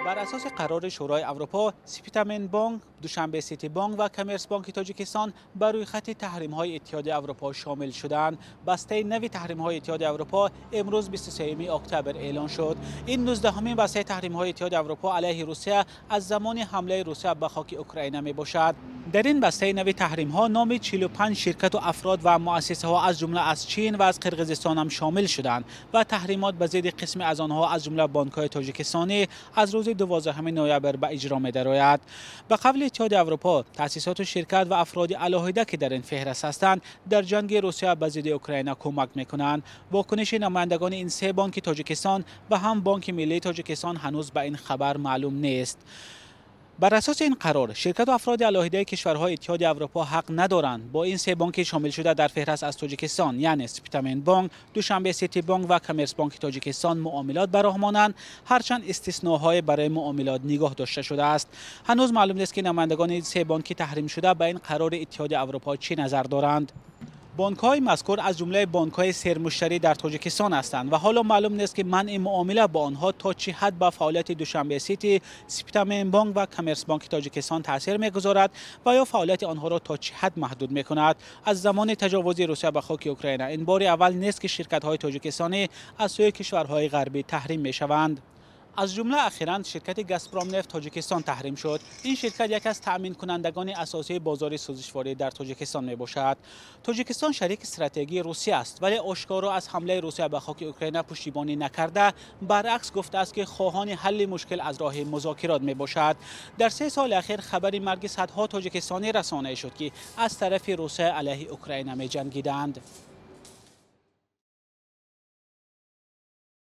Бар асоси қарори Шӯрои Аврупо, Спитамен Бонк, Душанбе Сити Бонк ва Коммерс Бонки Тоҷикистон ба рӯйхати таҳримҳои Иттиҳоди Аврупо шомил шуданд. Бастаи нави таҳримҳои Иттиҳоди Аврупо имрӯз 23 октябр эълон шуд. Ин 19-умин бастаи таҳримҳои Иттиҳоди Аврупо алайҳи Русия аз замони ҳамлаи Русия ба хоки Украина мебошад. Дар ин бастаи нави таҳримҳо номи 45 ширкату афрод ва муассисаҳо аз ҷумла аз Чин ва аз Қирғизистон ҳам шомил шуданд ва таҳримот ба зидди қисме аз онҳо аз ҷумла бонкҳои тоҷикистонӣ аз рӯзи 12 ноябр ба иҷро медарояд. Ба қавли Иттиҳоди Аврупо, таъсисоту ширкат ва афроди алоҳида, ки дар ин феҳрист ҳастанд, дар ҷанги Русия ба зидди Украина кӯмак мекунанд. Вокуниши намояндагони ин се бонки Тоҷикистон ва ҳам Бонки Миллии Тоҷикистон ҳанӯз ба ин хабар маълум нест. Бар асоси ин қарор, ширкату афроди алоҳидаи кишварҳои Иттиҳоди Аврупо ҳақ надоранд бо ин се бонки шомилшуда дар феҳрист аз Тоҷикистон, яъне Спитамен Бонк, Душанбе Сити Бонк ва Коммерс Бонки Тоҷикистон муомилот ба роҳ монанд, ҳарчанд истисноҳое барои муомилот нигоҳ дошта шудааст. Ҳанӯз маълум нест, ки намояндагони се бонки таҳримшуда ба ин қарори Иттиҳоди Аврупо чӣ назар доранд. Бонкҳои мазкур аз ҷумлаи бонкҳои сермуштарӣ дар Тоҷикистон ҳастанд ва ҳоло маълум нест, ки манъи муомила бо онҳо то чӣ ҳад ба фаъолияти Душанбе Сити, Спитамен Бонк ва Коммерс Бонки Тоҷикистон таъсир мегузорад ва ё фаъолияти онҳоро то чӣ ҳад маҳдуд мекунад. Аз замони таҷовузи Русия ба хоки Украина ин бори аввал нест, ки ширкатҳои тоҷикистонӣ аз сӯи кишварҳои ғарбӣ таҳрим мешаванд. Аз ҷумла ахиран ширкати Газпромнефт Тоҷикистон таҳрим шуд. Ин ширкат яке аз таъминкунандагони асосии бозори сӯзишворӣ дар Тоҷикистон мебошад. Тоҷикистон шарики стратегии Русия аст, вале ошкоро аз ҳамлаи Русия ба хоки Украина пуштибонӣ накарда, баръакс гуфтааст, ки хоҳони ҳалли мушкил аз роҳи музокирот мебошад. Дар 3 соли ахир хабари марги садҳо тоҷикистонӣ расонаӣ шуд, ки аз тарафи Русия алайҳи Украина меҷангиданд.